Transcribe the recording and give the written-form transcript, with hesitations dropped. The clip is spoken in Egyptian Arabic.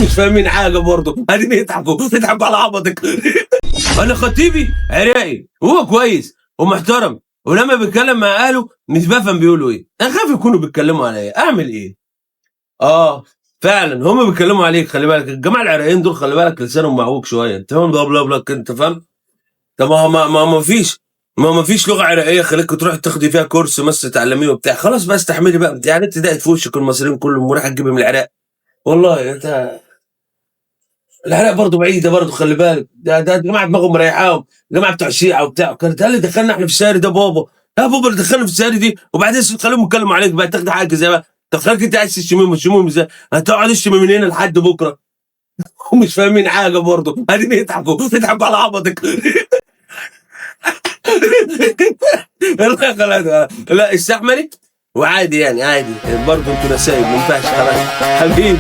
مش فاهمين حاجة برضه، قاعدين يضحكوا يضحكوا على عبطك. انا خطيبي عراقي وهو كويس ومحترم، ولما بيتكلم مع اهله مش بفهم بيقولوا ايه، انا خايف يكونوا بيتكلموا عليا، اعمل ايه؟ اه فعلا هم بيتكلموا عليك، خلي بالك الجماعة العراقيين دول، خلي بالك لسانهم معوج شوية، انت فاهم؟ بلا بلا بلا، انت فاهم؟ طب ما فيش لغة عراقية خليك تروح تاخدي فيها كورس مثلا تعلميه وبتاع، خلاص بقى استحملي بقى، يعني انت دقت في وشك المصريين كلهم وراح تجيبي من العراق. والله انت العراق برضه بعيدة برضه، خلي بالك ده جماعة دماغهم مريحاهم، جماعة بتوع الشيعة وبتاع، كانت قال لي دخلنا احنا في السهري ده بابا، يا بابا اللي دخلنا في السهري دي، وبعدين خليهم يتكلموا عليك بقى، تاخد حاجة زي بقى، طب خليك انت عايز تشتمهم تشتمهم ازاي؟ هتقعد تشتم من هنا لحد بكره. ومش فاهمين حاجة برضه، قاعدين يضحكوا يضحكوا على عبطك. لا خلاص، لا استحملي وعادي يعني، عادي برضه انتوا نسايب ما ينفعش، خلاص حبيبي.